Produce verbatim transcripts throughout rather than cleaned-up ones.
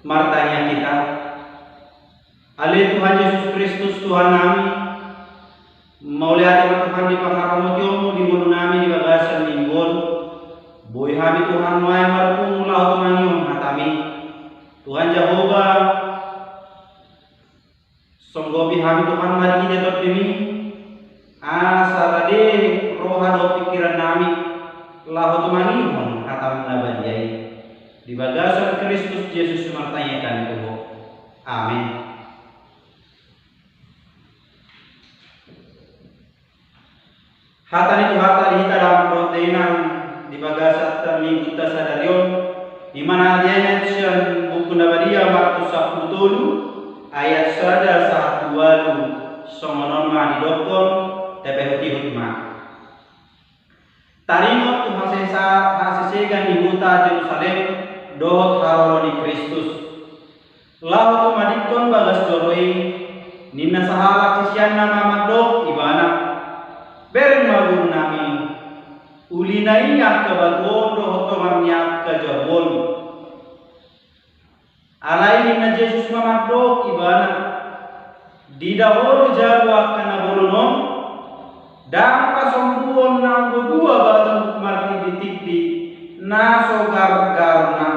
Martangiang hita. Ale Tuhan Jesus Kristus, Tuhan nami, mauliate ma Tuhan di pangaramoti-onMu di ngolu nami di bagasan minggu on. Boi hami Tuhan nuaeng marpungu laho tumangihon hataMi. Tuhan Jahowa, songgopi hami Tuhan marhite TondiMi, asa rade roha dohot pingkiran nami laho tumangihon hataMu na badia i. Di bagasan Kristus Jesus martangiang hami tu Ho. Amen. Hata ni Tuhanta di hita damang dohot dainang di bagasan minggunta sadari on, i ma na dibaen sian Buku na Badia Markus sampulu tolu ayat sada sahat tu ualu, songon on ma didokkon, tapaihutihut ma. Taringot tu hasesa-, hasesegan ni huta Jerusalem dohot haroro ni Kristus. Laho tumadingkon bagas joro i, ninna sahalak siseanna ma mandok Ibana: Bereng ma Guru nami, uli na i angka batu on dohot tongan ni angka jabu on. Alai ninna Jesus ma mandok Ibana: Ndada Ho do jabu angka na bolon on? Ndang pasombuon nanggo dua batu martinditingdi na so gargarna.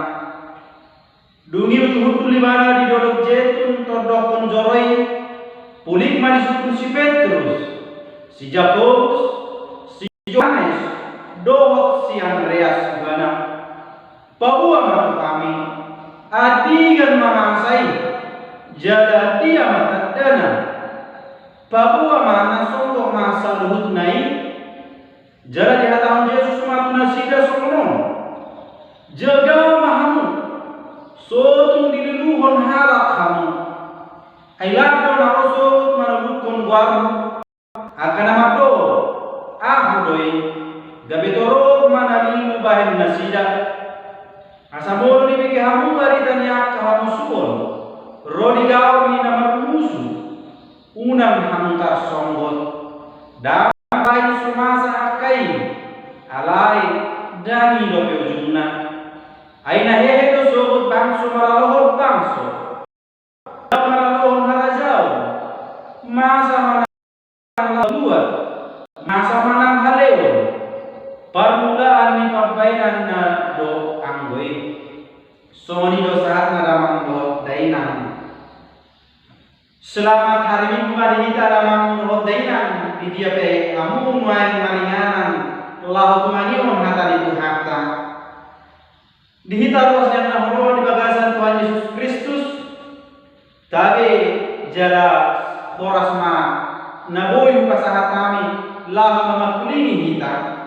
Dung i hundul Ibana di Dolok Jetun, tondokkon joro i, pulik ma disungkun si Petrus, si Jakobus, si Johannes dohot si Andreas Ibana: Paboa ma tu hami, andigan ma masa i, jala dia ma tandana? Paboa ma na songgop ma saluhutna i? Jala dihatahon Jesus ma tu nasida songon on: Jaga ma hamu, so tung diluluhon halak hamu. Ai lan do na ro sogot manolukhon goarmu. Angka na mandok: Ahu do i, gabe torop ma na lilu bahen nasida. Asa molo dibege hamu barita ni angka hamusuon ro di gaor ni na marmusu, unang hamu tarsonggot. Ndang bahen so masa angka i, alai ndang i dope ujungna. Ai na hehe do sogot bangso maralohon bangso, maralohon harajaon, masa manang luat, masa manang haleon. Parmulaan ni pambahenanna do anggo i. Songon i do sahatna damang dohot dainang. Selamat hari Minggu ma di hita damang dohot dainang, di dia pe hamu nuaeng maringanan laho tumangihon hata ni Tuhanta. Di hita ruas ni na hinaholongan di bagasan Tuhan Jesus Kristus, tabe jala horas ma na boi hupasahat hami laho mangkulingi hita.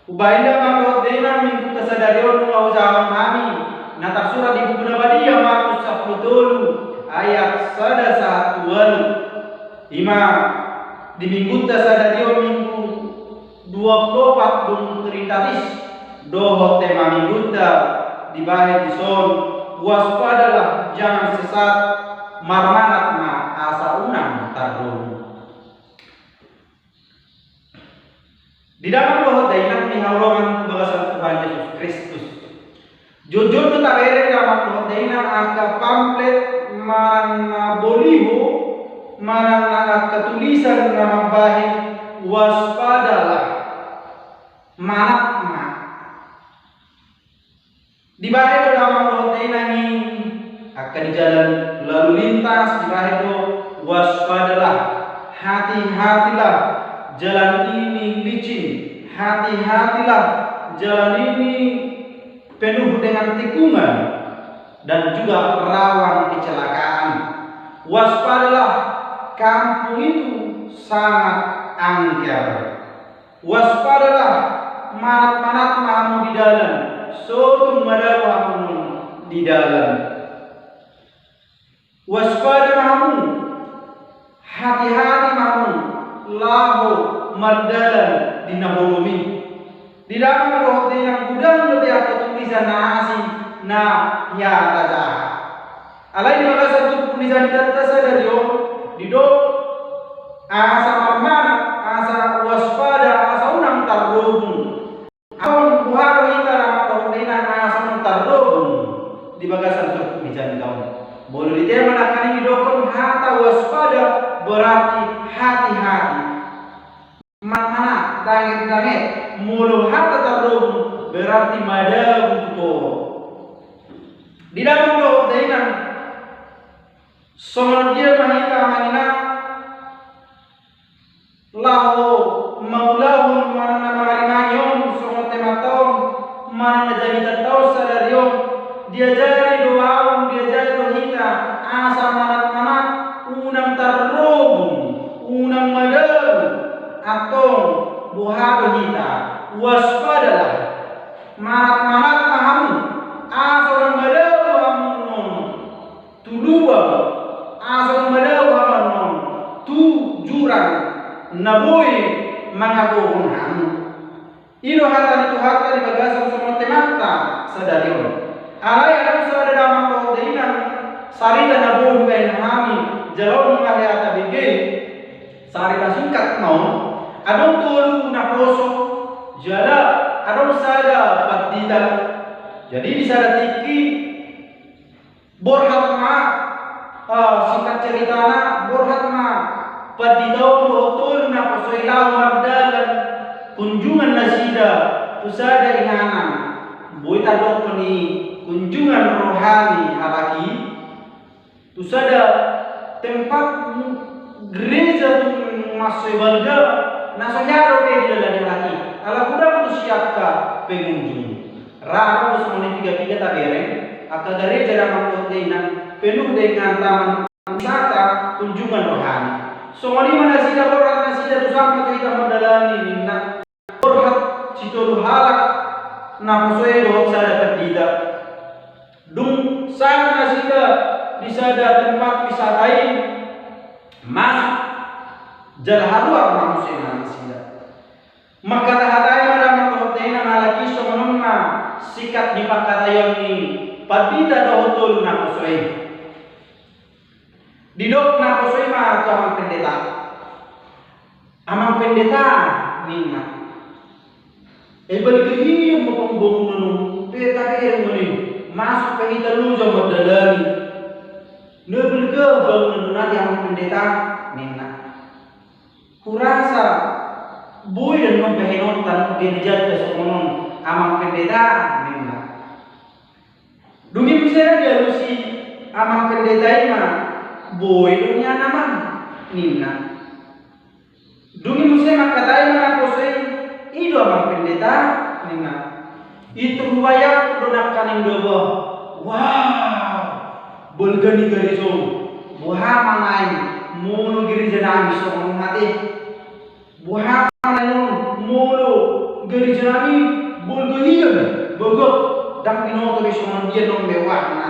Umbahen damang dohot dainang, minggunta sadari on nunga hujahahon hami na tarsurat di Buku na Badia Markus sampulu tolu ayat sada sahat tu ualu. I ma di minggunta sadari on, Minggu dua puluh opat dung Trinitatis, dohot tema minggunta dibahen dison: Waspadalah, jangan sesat, marmanat ma asa unang tardomu. Di damang dohot dainang na hinaholongan di bagasan Tuhan Jesus Kristus, jotjot do tabereng damang dohot dainang angka pamflet manang na boliho manang na angka tulisan na mambahen waspadalah, manat ma. Dibahen do damang dohot dainang i angka di jalan lalu lintas, dibahen do: Waspadalah, hati-hatilah, jalan ini licin, hati-hatilah, jalan ini penuh dengan tikungan dan juga rawan kecelakaan. Waspadalah, kampung itu sangat angker. Waspadalah, manat-manat ma hamu di dalan, so tung madabu hamu di dalan. Waspada ma hamu, hati-hati ma hamu laho mardalan di na holom i. Di damang dohot dainang, godang dope angka tulisan na asing na hea tajaha. Alai di bagasan turpuk ni jamitanta sadari on, didok: Asa marmanat, asa waspada, asa unang tardobung. Aon boha do hita damang dohot dainang asa unang tardobung di bagasan Di janda on. Molo di tema nangkaning didokkon hata waspada berarti hati-hati. Manat-manat, danget-danget, molo hata tarlobung berarti madabu tu toru. Di damang dohot dainang, songon dia ma hita manang laho mangulahon manang na mangarimangi on songon temanta on, manang na jamitan taon sadari on, diajari do ahu, diajari do hita, asa manat-manat, unang tarlobung, unang madabu, antong boha do hita, waspadalah, manat-manat ma hamu, asa unang madabu hamu annon tu lubang, asa unang madabu hamu annon tu jurang na boi mangatuhon hamu. I do hata ni Tuhanta di bagasan songon temanta sadari on. Alai adong sada damang dohot dainang, sarita na boi hubahen hami jaloon mangalean tabege, sarita singkat ma on, adong tolu naposo, jala adong sada pandita. Jadi di sada tingki, borhat ma, ah, singkat ceritana, borhat ma pandita on dohot tolu naposo i laho mardalan kunjungan nasida tu sada inganan. Boi tadokkon i kunjungan rohani halak i tu sada tempat gereja tung mansai balga, na so hea dope didalani halak i. Ala godang tusi angka pengunjung. Ra adong do songon i piga-piga tabereng, angka gareja damang dohot dainang, penuh dengan taman wisata kunjungan rohani. Songon i ma nasida, borhat nasida tu sampe tu hita mardalani ninna. Borhat sitolu halak naposo i dohot sada pandita. Dung sahat nasida di sada tempat wisata i, masuk jala haruar ma muse nasida. Mangkatahatai ma damang dohot dainang, halak i songon on ma singkat ni pangkataion ni pandita dohot tolu naposo i. Didok naposo i ma tu amang pendeta. Amang pendeta, ninna. Ai balga hian ma pambangunan on, pe tabereng ma ninna. Masuk pe hita loja mardalani. Na balga bangunan on ate amang pendeta, ninna. Hurasa boi do annon bahenonta gerejanta songon on amang pendeta, ninna. Dung i muse na dialusi amang pendeta i ma, boi do nian amang, ninna. Dung i muse mangkatai ma naposo i, i do amang pendeta, ninna. Itu hubayangkon do nangkaning do bah. Wah, balga ni gareja on. Boha ma nai molo gereja nami songon on ate. Boha ma nai molo gereja nami balga hian, bagak, ndang binoto be songon dia annon mewahna.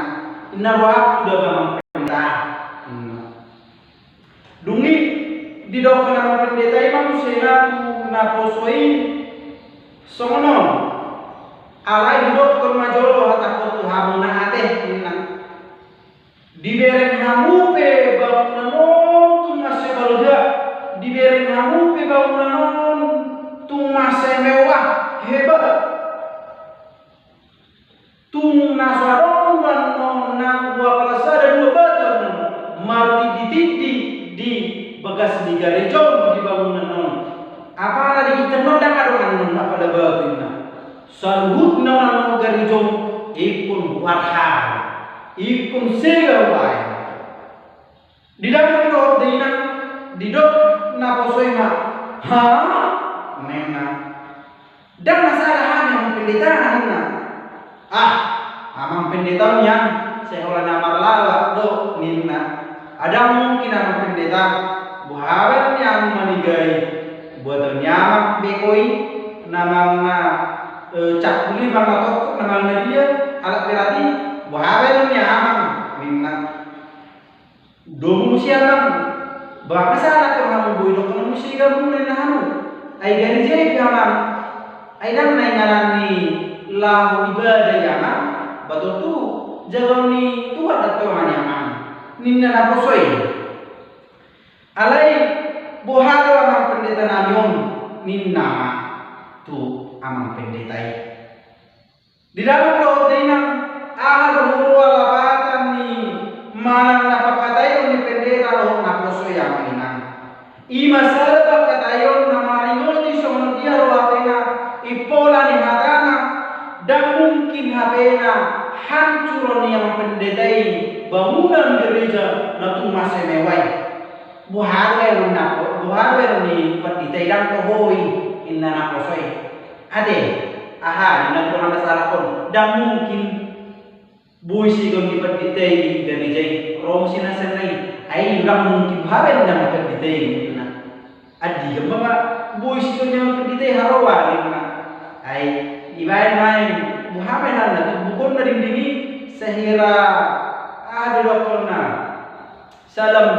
Ninna rohangku do bah amang pendeta. Hmm. Dung i didokkon amang pendeta i ma muse na tu naposo i songon on. Alai didokkon ma jolo hatangkon tu hamuna ate, ninna. Dibereng hamu pe bangunan on tung mansai balga, dibereng hamu pe bangunan on tung mansai mewah, hebat. Tung na so adong do annon nanggo apala sada dua batu annon martinditindi di bagas ni gareja on, di bangunan on. Apala di ginjang on ndang adong annon apala batu, ninna. Saluhutna on annon gareja on ingkon huarhar, ingkon sega hubahen. Di damang dohot dainang, didok naposo i ma, ha? Ninna. Ndang na sada hami amang pendeta, ninna. Ah, amang pendeta on nian, sai holan na marlawak do, ninna. Ndang mungkin amang pendeta, boha baen ni amang manigai. Buaton ni amang beko i, na manang na, eh, cakul i, manang na toktok, na manang na dia, alat berat i, boha baen ni amang, ninna. Dung muse amang, bah, asa na tong hamu boi dohonon muse gabe ninna hamu. Ai gareja i pe amang. Ai ndang na inganan ni laho ibadah i amang. Bah, tontu jagaon ni Tuhan do tongon i amang, ninna naposo i. Alai boha do amang pendeta nami on, ninna ma tu amang pendeta i. Di damang dohot dainang, aha do huroha lapahan Ro ni amang pandita i bangunan gereja na tung mansai mewah i. Boha do eron na, boha do eron ni pandita i, ndang toho i, ninna naposo i. Ate, aha, ninna tu dongan na sahalak on, ndang mungkin boi sigaon ni pandita i gereja i, ro muse na sian na i. Ai ndang mungkin, boha be ninna amang pandita i, ninna. Andigan ma, boi sigaon ni amang pandita i haroa, ninna. Ai dibaen ma i, boha ma ninna, tubuhon na dinding i, sahira, aha do didokhonna, salam,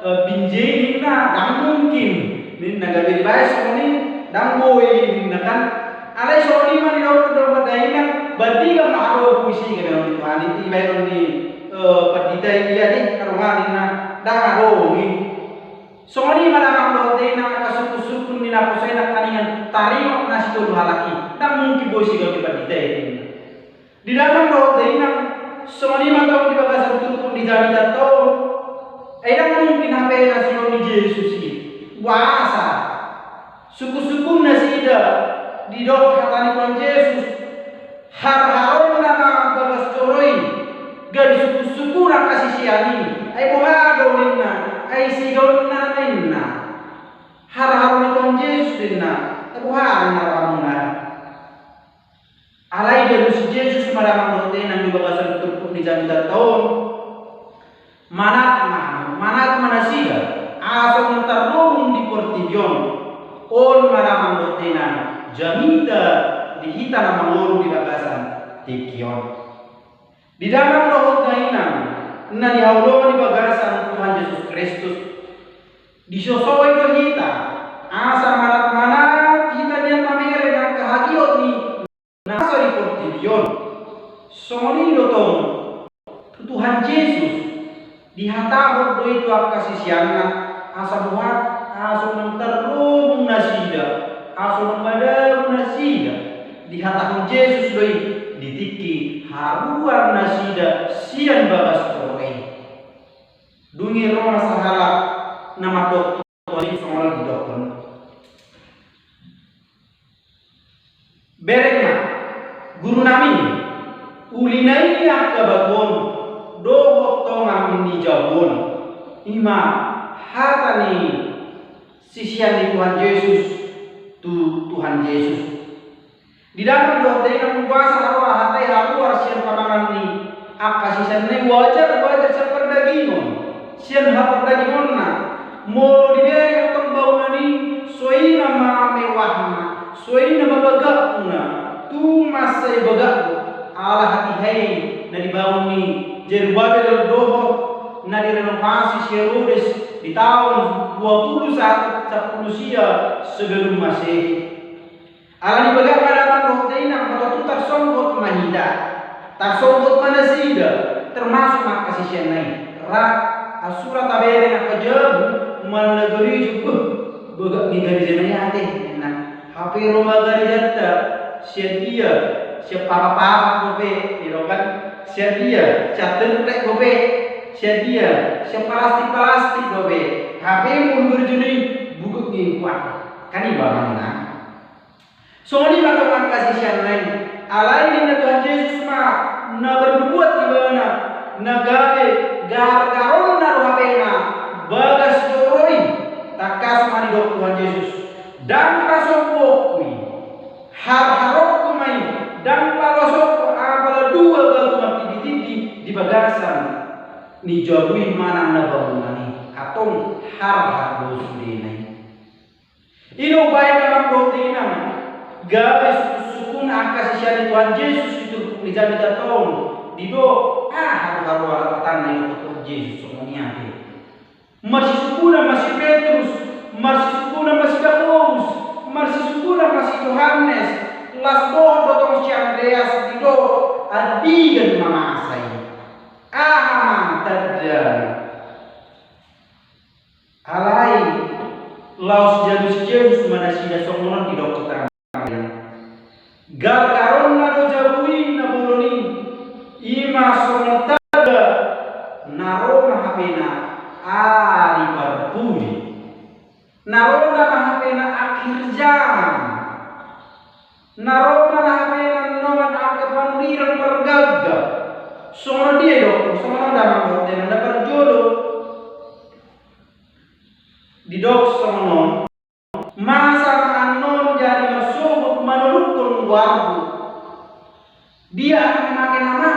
eh, binjai ninna, ndang mungkin ninna. Gabe dibaen songon i, ndang boi ninna kan. Alai songon i ma didok, didok dainang, ba andigan ma haroa boi sigaon ni Tuhan i, dibaen on ni, eh, pandita i, ia di haroa ninna, ndang adong i. Songon i ma damang dohot dainang angka sungkun-sungkun ni naposo i nangkaningan taringot na sitolu halak i, ndang mungkin boi sigaon ni pandita i. Di damang dohot dainang, songon i ma tong di bagasan turpuk ni jamitanta on. Ai ndang mungkin hape na sigaon ni Jesus i. Boasa? Sungkun-sungkun nasida didok hata ni Tuhan Jesus, harharonna ma bagas joro i, gabe sungkun-sungkun angka sisean i. Ai boha do ninna, ai sigaonna ma ninna. Harharo ni Tuhan Jesus ninna, ai boha ninna rohamuna. Alai dialusi Jesus ma damang dohot dainang di bagasan turpuk ni jamitanta on. Manat ma, manat ma nasida, asa unang tarlobung di portibi on. On ma damang dohot dainang jamita di hita na mangolu di bagasan tingki on. Di damang dohot dainang na hinaholongan di bagasan Tuhan Jesus Kristus, disosoi do hita asa manat-manat hita nian mamereng angka hagiot ni na masa di portibi on. Songon i do tong tu Tuhan Jesus, dihatahon do i tu angka siseanna, asa boha, asa unang tarlobung nasida, asa unang madabu nasida. Dihatahon Jesus do i di tingki haruar nasida sian bagas joro i. Dung i ro ma sahalak na mandok tu Tuhan Jesus, songon na didokhon. Bereng ma, gurunami, uli na i angka batu on dohot tonga ni jabu on. I ma hata ni sisean ni Tuhan Jesus tu Tuhan Jesus. Di damang dohot dainang, boasa haroa hata i haruar sian pamangan ni angka siseanna i? Wajar, wajar sian pardagingon, sian hapardagingonna. Molo dibereng tong bangunan i, so i nama mewahna, so i nama bagakna, tung mansai bagak do. Ala hatiha i na dibangun ni Jerubabel dohot na direnovasi si Herodes di taon dua pulu satu, sampulu sia sebelum Masehi. Ala ni bagak ma damang dohot dainang, molo tung tarsonggot ma hita, tarsonggot ma nasida, termasuk ma angka siseanna i. Ra, asura tabereng angka jabu manang na gareja, beh, bagak ni gareja na i ate, ninna. Hape ro ma garejanta, sian dia, sian papa-papa dope, i do kan, sian dia, sian templek dope, sian dia, sian palastik-palastik dope. Hape molo gareja na i, bugak ni kuat. Kan i do amang na. Songon i ma tong angka siseanna i. Alai ninna Tuhan Jesus ma na bernubuat ibana, na gabe gargaronna do hapena bagas joro i. Tangkas ma didok Tuhan Jesus, ndang pasombuonku i, harharonku ma i, ndang palosonku, apala dua batu martinditindi di bagasan ni jabu i manang na bangunan i, antong harhar do sudena i. I do umbahen damang dohot dainang, gabe sungkun-sungkun angka sisean ni Tuhan Jesus di turpuk ni jamitanta on, didok, aha do haroa lapatanna i dohot Tuhan Jesus, songon i ate. Marsisungkunan ma si Petrus, marsisungkunan ma si Jakobus, marsisungkunan ma si Johannes, las dohot do tong si Andreas, didok, andigan ma masa i. Aha ma tandana? Alai laos dialusi Jesus ma nasida songon on didok tu tangan. Gargaronna do jabu i na bolon i, i ma songon tanda na ro ma hapena ari parpudi, na ro ma hapena akhir zaman, na ro ma hapena nongan angka panurirang pargagga, songon Songon dia didok, songon on damang dohot dainang, na parjolo didok songon on. Masa ma annon jadi marsogot manolukhon goarhu? Dia akan mamake nama.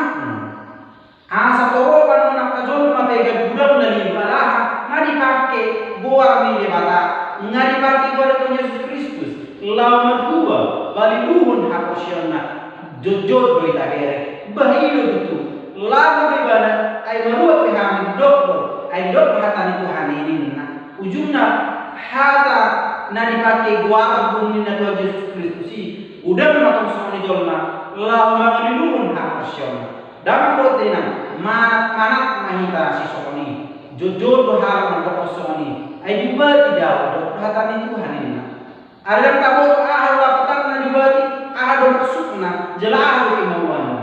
Asa torop annon angka jolma pe gabe godang na liu, alai nga dipake goar ni Debata, nga dipake goar ni Tuhan Jesus Kristus laho marubah, paliluhon haporseaonna. Jotjot do hita bere, bah i do tutu. Laho do ibana, ai marubah pe hami, didok do, ai didok do hata ni Tuhan i ninna. Ujungna hata na dipake goarhu ninna Tuhan Jesus Kristus i, godang ma tong songon i jolma laho mangaliluhon haporseaonna. Damang dohot dainang, manat, manat ma hita sisongon i. Jotjot do halak na dohot songon i. Ai diubati do au, didok do hata ni Tuhan ninna. Alai ndang taboto aha do lapatanna, diubati, aha do maksudna, jala aha do himauanna.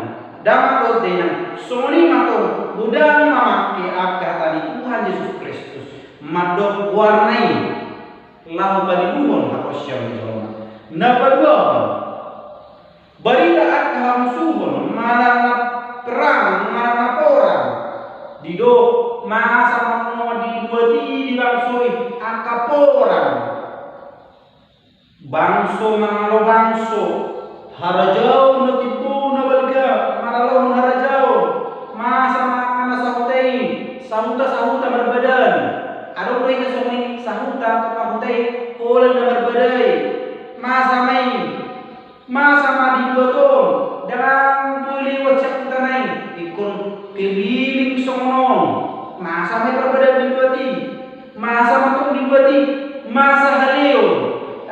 Damang dohot dainang, songon i ma tong, godang mamake angka hata ni Tuhan Jesus Kristus mandok goarna i laho paliluhon haporseaon ni jolma. Na paduahon, barita angka hamusuhon manang na perang manang na porang. Didok, masa ma annon dibuat i di bangso i angka porang. Bangso mangalo bangso, harajaon na timbo na balga maralohon harajaon. Masa ma angka na sahuta i, sahuta, sahuta marbadaan. Adong do hita songon i, sahuta atau parhuta i, holan na marbadai. Masa ma i, masa ma dibuat on, ndang boi lewat sian hutana i, ingkon keliling songon on. Masa ma i parbadaan dibuat i? Masa ma tong dibuat i? Masa haleon.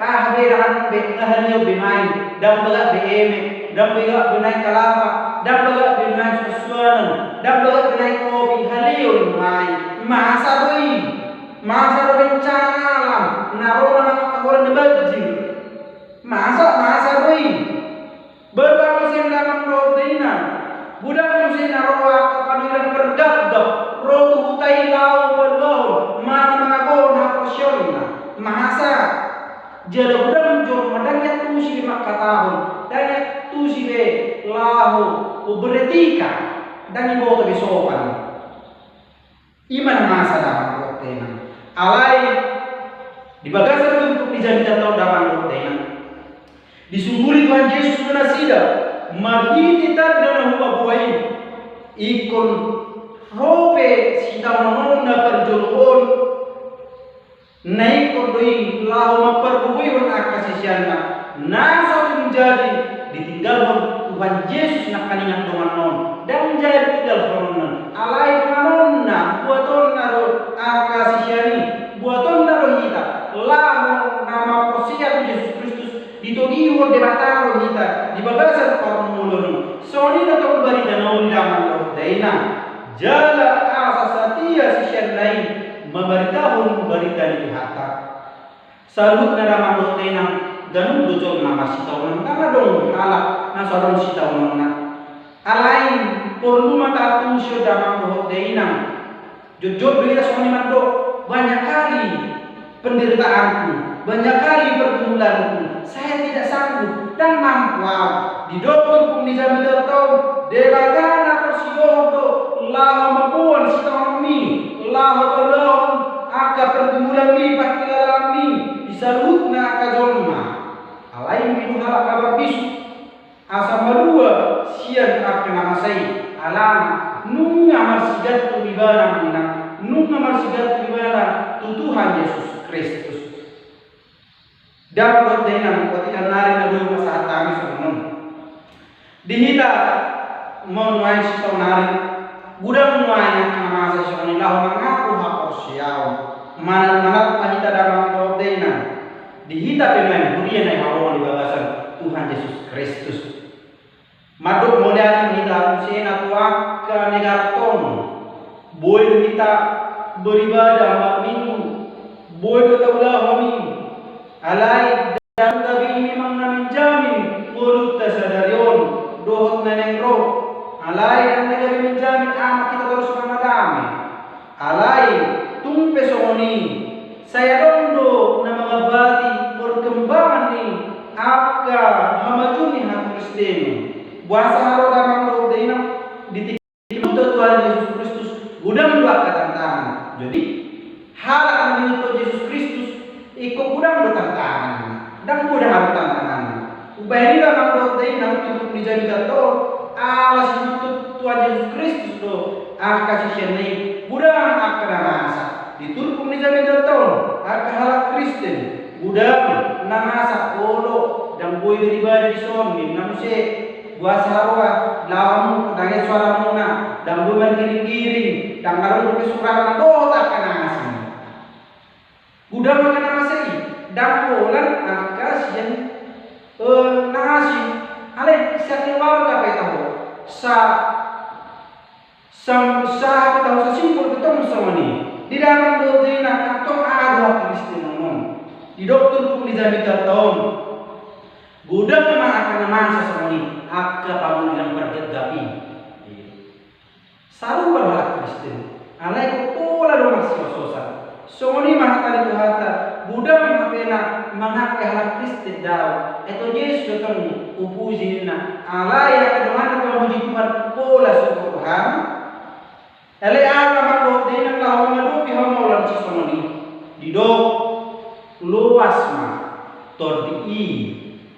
Aha be, ndang be, nga haleon be ma i. Ndang bagak be eme, ndang bagak be naek kalapa, ndang bagak be naek suansuanan, ndang bagak be naek kopi, haleon ma i. Masa do i? Masa do bencana alam, na ro na mangangkat holan na banjir? Masa, masa do i? Baru muse damang dohot dainang, godang muse na ro angka panurirang pargapgap, ro tu huta i laho paluahon manang mangagohon haporseaonna. Masa? Jala godang jolma ndang iantusi be mangkatahon, ndang iantusi be laho memberhentikan, ndang diboto be sopan. I ma na masa damang dohot dainang. Alai di bagasan turpuk ni jamita on damang dohot dainang, disunduli Tuhan Jesus do nasida marhite tanda na hupaboa i. Ingkon ro pe sitaonon on na parjolo on, na ingkon do i laho mampargogoihon angka siseanna. Na so tung jadi ditinggalhon Tuhan Jesus nangkaningan donganna on, ndang jadi tinggalhononna. Alai donganonna, buatonna do angka sisean i, buatonna do hita, laho na mamporsea tu Jesus Kristus, ditogihon Debata do hita di bagasan parngoluon i. Songon i do tong barita na uli damang dohot dainang. Jala asa satia siseanna i mambaritahon barita ni Tuhanta. Saluhutna damang dohot dainang, ganup do jolma marsitaonon, ndang adong halak na so adong sitaononna. Alai porlu ma taantusi on damang dohot dainang. Jotjot do hita songon i mandok, banyak kali penderitaanku, banyak kali pergumulanku, saya tidak sanggup, ndang mampu au. Didok turpuk ni jamita on, Debata na porsidohot do laho mamboan sitaononmi, laho paluahon angka pergumulanmi, pangkilalaanmi di saluhutna angka jolma. Alai molo halak na marbisuk, asa malua sian angka na masa i, alana nunga marsigantung ibana ma ninna, nunga marsigantung ibana tu Tuhan Jesus Kristus. Damang dohot dainang, botima nari na boi hupasahat hami songon on. Di hita ma nuaeng saonari, godang nuaeng angka na masa songon i laho mangaku haporseaon. Manat-manat ma hita damang dohot dainang. Di hita pe nuaeng huria na hinaholongan di bagasan Tuhan Jesus Kristus. Mandok mauliate ma hita muse na tu angka negaranta on. Boi do hita beribadah malam minggu, boi do taulahon i. Alai ndang gabe i memang na menjamin ngolunta sadari on dohot na naeng ro. Alai ndang na gabe menjamin anak hita torus manang na dame. Alai tung pe songon i, sai adong do na mangambati perkembangan ni angka hamajuon ni hakristenon. Boasa haroa damang dohot dainang, di tingki on do Tuhan Jesus Kristus, godang do angka tantangan. Jadi, halak na dituntut Jesus Kristus, ingkon godang do tantangan. Ndang godang do tantangan. Umbahen i ma dohot dainang turpuk ni jamita on, ala situntut Tuhan Jesus Kristus do angka siseanna i, godang angka na masa. Di turpuk ni jamita on, angka halak Kristen, godang na masa, olo, ndang boi beribadah dison, ninna muse. Boasa roha, laho hamu, ndang eat soaramuna, ndang boi margiring-giring, ndang adong dope surangna, dohot angka na asing. Godang angka na masa i, ndang holan angka sian, eh, na asing. Alai, sakeluarga pe taho, sa, sam-, saha pe taho, sasimpul pe tong songon i. Di damang dohot dainang, antong aha do hakristenon on? Didok turpuk ni jamita on. Godang ma angka na masa songon i, angka panurirang pargapgap i. Sarupa do halak Kristen, alai pola do marsihososan. Songon i ma hata ni Tuhanta, godang hape na mangaku halak Kristen do au, ai Tuhan Jesus do tong hupuji ninna, alai angka donganna pe na mamuji Tuhan, pola sukur rohana. Alai aha ma dohot dainang laho mangadopi hamaolon sisongon i? Didok, loas ma tondi i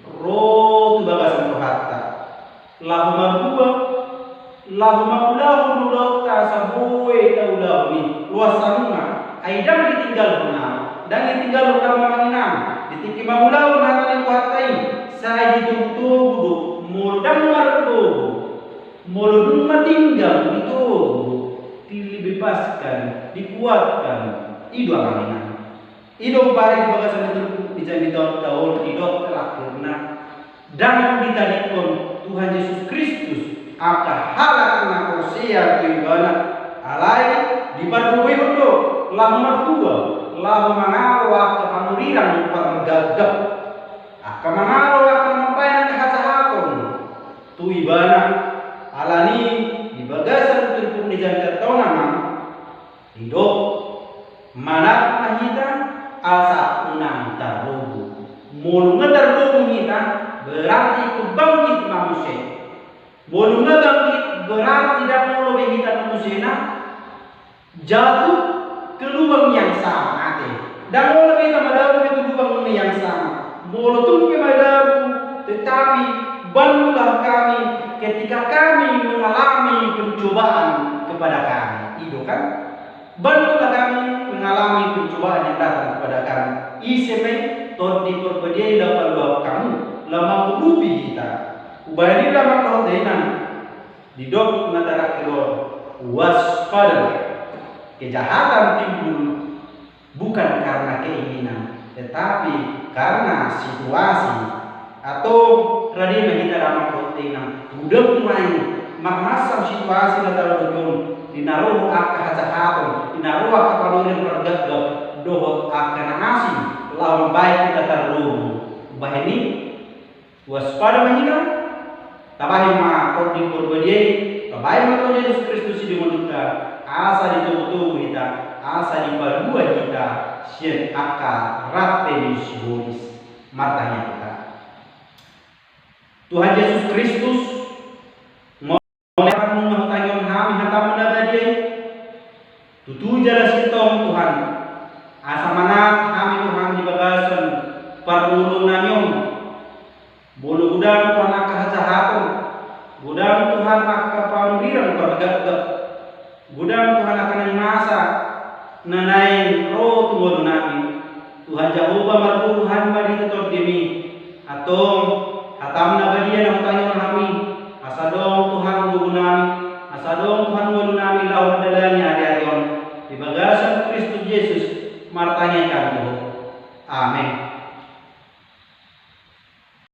ro tu bagasan rohanta. Laho marhua, laho mangulahon ulaonta asa boi taulahon i, loas hamu ma, ai ndang ditinggalhon au, ndang ditinggalhon au amang inang, di tingki mangulahon hata ni Tuhanta i, sai ditogutogu do, molo ndang margogo. Molo dung matinggal, ditogu, dibebaskan, dikuatkan, i do amang inang. I do umbahen di bagasan turpuk ni jamita on didok terakhirna, ndang ditadingkon Tuhan Jesus Kristus angka halak na porsea tu Ibana, alai dipargogoihon do laho marhua, laho mangalo angka panurirang pargapgap. Angka mangalo angka na mambahen angka hajahaton tu Ibana. Alani i di bagasan turpuk ni jamita on amang, didok, manat ma hita asa unang targogo. Molo nga targogo hita, berarti ingkon bangkit ma muse. Molo nga bangkit, berarti ndang olo be hita na musena jatuh ke lubang yang sama, ate. Ndang olo be hita madabu be tu lubang yang sama. Molo tung pe madabu, tetapi bangunlah kami ketika kami mengalami pencobaan kepada kami. I do kan? Bangunlah kami mengalami pencobaan yang datang kepada kami. Ise ma i? Tondi Parbadia i laho paluahon hamu, laho mangurupi hita. Umbahen i amang dohot dainang. Didok na terakhir on, waspada. Kejahatan timbul bukan karena keinginan, tetapi karena situasi. Antong rade ma hita amang dohot dainang, godang ma i marmacam situasi na tahadopi on, di na ro angka hajahaton, di na ro angka panurirang pargapgap, dohot angka na asing, laho mambahen hita targogo. Umbahen i, waspada ma hita, tabahen ma Tondi Parbadia i, tabahen ma Tuhan Jesus Kristus i di ngolunta, asa ditogutogu hita, asa dipalua hita sian angka rante ni sibolis. Martangiang hita. Tuhan Jesus Kristus, Mauliate ma hutangihon hami hatamu na badia i. Tutu jala sintong Tuhan, asa manat hami Tuhan di bagasan parngoluon nami on. Molo godang Tuhan angka hajahaton, godang Tuhan angka panurirang pargapgap, godang Tuhan angka na masa na naeng ro tu ngolu nami. Tuhan Jahowa, margogo hami ma di tondimi. Antong hatamu na badia na hutangihon hami, asa adong Tuhan gogo nami, asa adong Tuhan ngolu nami laho mandalani